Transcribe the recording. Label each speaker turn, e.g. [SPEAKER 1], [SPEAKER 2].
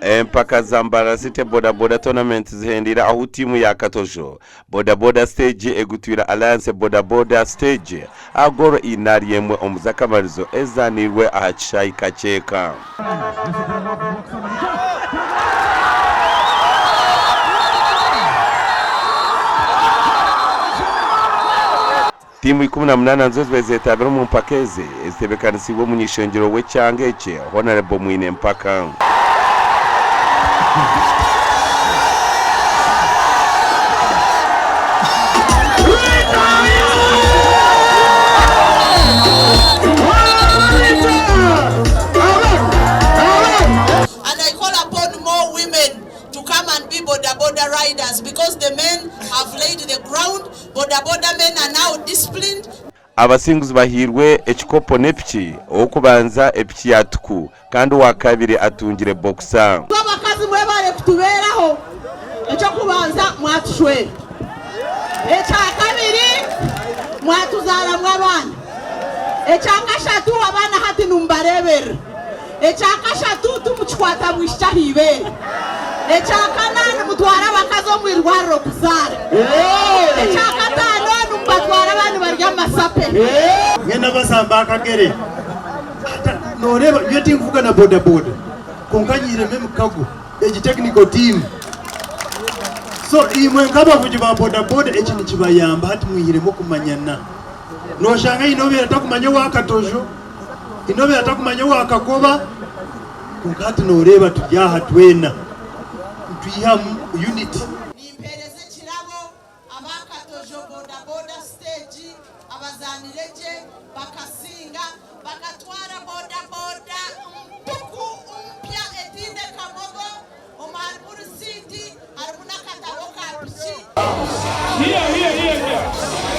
[SPEAKER 1] Empaka za Mbarara City Boda Boda Tournament zihendeire ahu tiimu ya Katojo Boda Boda Stage egutwire Alliance Boda Boda Stage aha goolo ina ahari emwe omu z'akamarizo ezizaaniirwe aha kishaayi Kakyeka. Tiimu 18 nizo zibaire zetabire omu mpaka ezi ezitebekanisiibwe omuny'ishengyero w'ekyanga eki, Honarebo Mwine Mpaka.
[SPEAKER 2] And I call upon more women to come and be boda boda riders because the men have laid the ground, boda boda men are now disciplined.
[SPEAKER 1] Abasinguzi bahairwe ekikopo n'epiki, ow'okubanza epiki ya tuku kandi owakabiri atungire bokusa.
[SPEAKER 2] Itwe abakazi mwebare kutubeeraho, eky'okubanza mwatushwera, ekyakabiri mwatuzaaramu abaana, ekyakashatu abaana hati nimubareeberera. Ekyakashatu, timukikwata mwishiki aha ibeere. Ekyakana, nimutwara abakazi omu irwariro kuzaara. Ekyakataano, nimubatwara baaba nibarya amasape.
[SPEAKER 3] Mbwenu abazamba akagere noreeba nyowe tinkuvuga na boda boda kwonka nyihiremu emikago egi technical team so imwe nk'abavugi ba boda boda eki nikibayamba hati mwihiremu okumanyana noshanga haine obaire atakumanya owa Katojo Haine obaire atakumanya owa Kakoba, kwonka hati nooreeba turi aha twena nitwihamu unity.
[SPEAKER 2] Nimpeereza ekirabo aba Katojo Boda Boda Stage abazaanire gye bakasinga bakatwara boda boda mpuku mpya etaine kamogo omu harimu risiiti harimu n'akatabo ka piki.
[SPEAKER 4] Hear, hear, hear, hear.